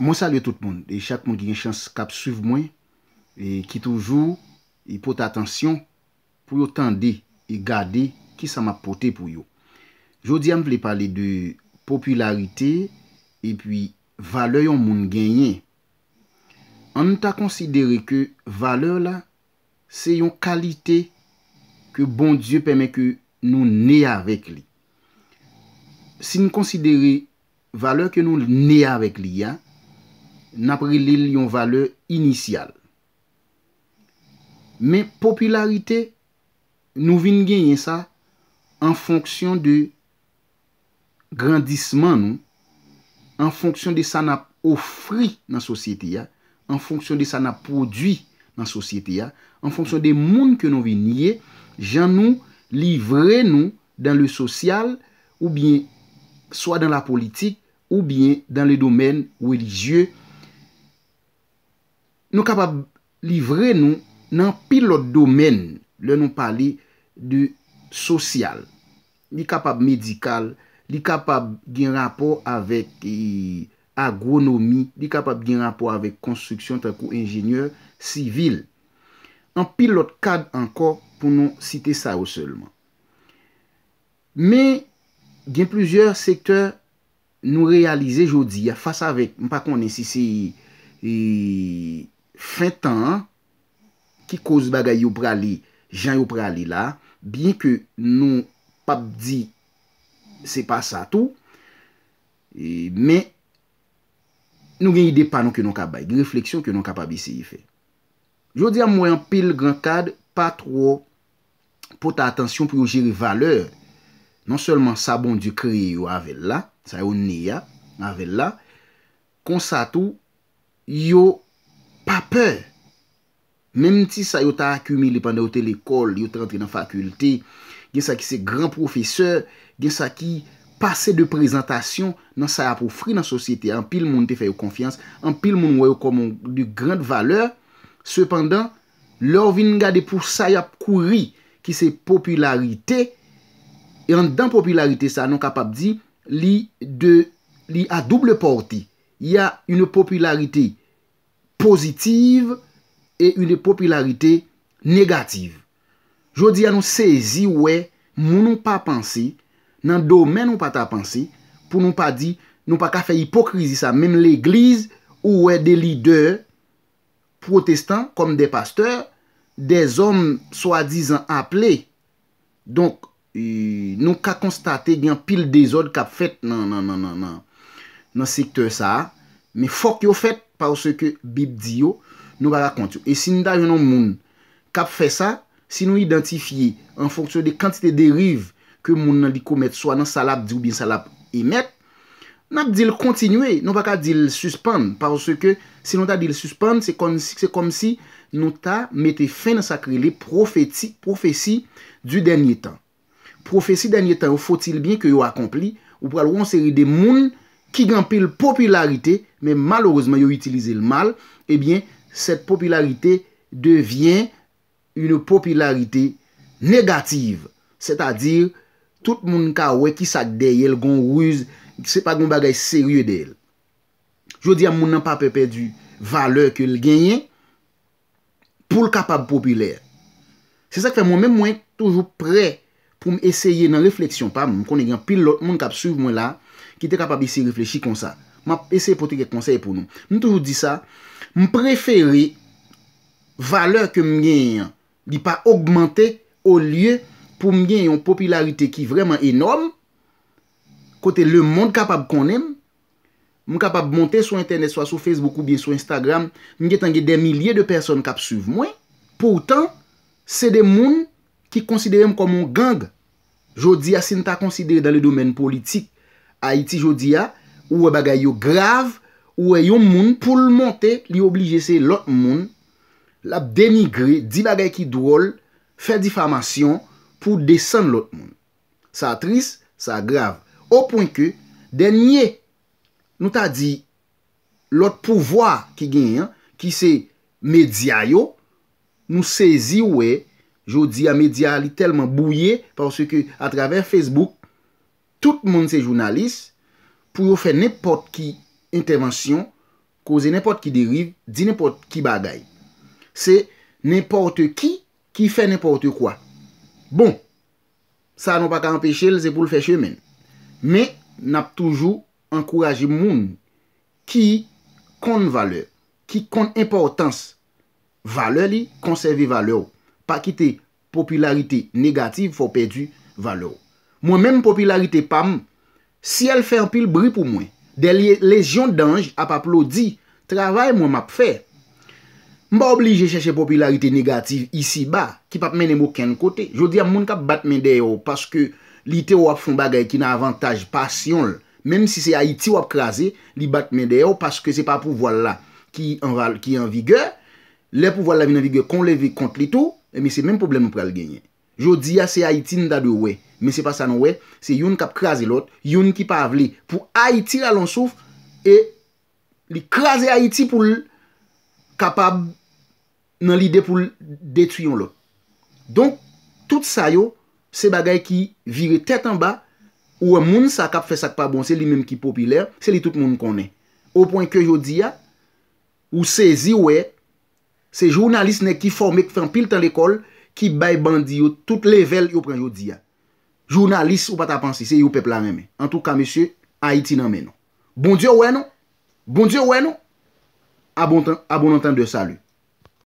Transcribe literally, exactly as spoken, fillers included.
Mwen salye tout moun, e chak moun ki gen chans k ap swiv mwen, e ki toujou e pote atansyon pou yo tande e gade kisa m ap pote pou yo. Jodi a, m vle pale de popilarite epi valè yon moun genyen. Ann ta konsidere ke valè la, se yon kalite ke Bondye pèmèt ke nou ne avèk li. Si n konsidere valè ke nou ne avèk li a, n ap rele l yon valè inisyal. Men popilarite, nou vin genyen sa an fonksyon de grandisman nou, an fonksyon de sa n ap ofri nan sosyete a, an fonksyon de sa n ap pwodui nan sosyete a, an fonksyon de moun ke nou vin ye, jan nou livre nou dans le social, oubyen swa dans la politique, oubyen dans le domaine religieux. Nou kapab livre nou nan anpil lòt domèn lè nou pale de sosyal. Li kapab medikal, li kapab gen rapò avèk e, agwonomi, li kapab gen rapò avèk konstriksyon tankou enjenyè sivil. Anpil lòt kad ankò pou nou site sa yo sèlman. Men, gen plizyè sektè nou reyalize jodi a fas avèk, m pa konnen si se e, fen tan an ki koz bagay yo prale jan yo prale la, byen ke nou p ap di se pa sa tou, e, men nou gen ide pa nou ke nou ka bay, gen refleksyon ke nou kapab eseye fè. Jodi a, m wè anpil gran kad pa twò pote atansyon pou yo jere valè, non sèlman sa Bondye kreye yo avè l la, sa yo ne a, avè l la, konsa tou, yo pa pè. Menm ti sa yo ta akimile pandan yo te lekòl, yo te rantre nan fakilte, gen sa ki se gran pwofesè, gen sa ki pase de prezantasyon nan sa y ap ofri nan sosyete a. Anpil moun te fè yo konfyans, anpil moun wè yo kòm yon de grand valè. Sepandan, lè w vin gade pou sa y ap kouri, ki se popilarite, e anndan popilarite sa, nou kapab di, li de, li a double pòte. Il y a une popularité positive et une popularité négative. Jodi a, nou sezi wè moun ou pa panse, nan domèn ou pa ta panse, pou nou pa di, nou pa ka fè ipokrizi sa, menm legliz, ou wè de lidè pwotestan, kòm de pastè, de zòm swadizan aple. Donk, e, nou ka konstate gen anpil dezòd k ap fèt nan, nan, nan, nan, nan, nan sektè sa a. Men fòk yo fèt, paske Bib di yo, nou pa ka kont yo. E si n ta jwenn yon moun k ap fè sa, si nou idantifye an fonksyon de kantite deriv ke moun nan li komèt, swa nan sa l ap di oubyen sa l ap emèt, n ap di l kontinye, nou pa ka di l sispann, paske si nou ta di l sispann, se kòm, se kòmsi nou ta mete fen nan sa k rele pwofeti, pwofesi di dènye tan. Pwofesi dènye tan yo, faut-il bien que yo akonpli, ou pral wè yon seri de moun ki gen anpil popilarite, men malerezman yo itilize l mal, ebyen, cette popularité devient une popularité négative. Sètadi, tout moun ka wè ki sa k dèyè l, gon riz, se pa gon bagay serye dèyè l. Jodi a, moun nan pa pè pèdi valè ke l genyen pou l kapab popilè. Se sa k fè mwen menm, mwen toujou prè pou m eseye nan refleksyon pa m. M konnen gen anpil lòt moun k ap swiv mwen la, ki te kapab eseye reflechi konsa. M ap eseye pote kèk konsèy pou nou. M toujou di sa, m prefere valè ke m genyen an, li pa ogmante, olye pou m gen yon popilarite ki vrèman enòm, kote lemonn kapab konnen m, m kapab monte sou entènèt, swa sou Facebook oubyen sou Instagram, m gentan gen dè milye de pèsòn k ap swiv mwen. Poutan, se de moun ki konsidere m kòm yon gang. Jodi a, si n ta konsidere dans le domaine politique, Ayiti jodi a, ou wè bagay yo grav, ou wè yon moun pou l monte, li oblije se lòt moun, l ap denigre, di bagay ki dwòl, fè difamasyon pou desann lòt moun. Sa tris, sa grav. O pwen ke, dènye, nou ta di, lòt pouvwa ki genyen an, ki se medya yo, nou sezi wè, jodi a medya a li tèlman bwouye, paske atravè Facebook, tout moun se jounalis, pou yo fè nenpòt ki entèvansyon, koze nenpòt ki deriv, di nenpòt ki bagay. Se nenpòt ki ki fè nenpòt kwa. Bon, sa nou pa ka anpeche l, se pou l fè chemen l. Men, n ap toujou ankouraje moun ki konn valè, ki konn enpòtans valè li, konsève valè w. Pa kite popilarite negatif fè w pèdi valè w. Mwen menm, popilarite pa m, syèl fè anpil bri pou mwen. Dè lye- lejyon danj ap aplodi travay mwen m ap fè. M pa oblije chèche popilarite negatif isiba ki p ap mennen m okenn kote. Jodi a, moun k ap bat men dèyè w paske li te wè w ap fè yon bagay ki nan avantaj pasyon l, menm si se Ayiti w ap kraze, li bat men dèyè w paske se pa pouvwa l la ki an val- ki an vigè. Lè pouvwa l la vin an vigè, kon leve kont li tou, ebyen se menm pwoblèm nou pral genyen. Jodi a, se Ayiti n ta dwe wè, men se pa sa nou wè. Se youn k ap kraze lòt, youn ki pa vle pou Ayiti rale yon souf, e li kraze Ayiti pou l kapab nan lide pou l detwi yon lòt. Donk, tout sa yo, se bagay ki vire tèt anba, ou wè moun sa k ap fè sa k pa bon, se li menm ki popilè, se li tout moun konnen. O pwen ke jodi a, ou sezi wè, se jounalis nèg ki fòme, k fè anpil tan lekòl, ki bay bandi yo tout levèl yo pran jodi a. Jounalis, ou pa ta panse, se yo pèp la renmen. Antouka, mesye, Ayiti nan men nou. Bondye wè nou. Bondye wè nou. A bon tan, a bon antan de sali.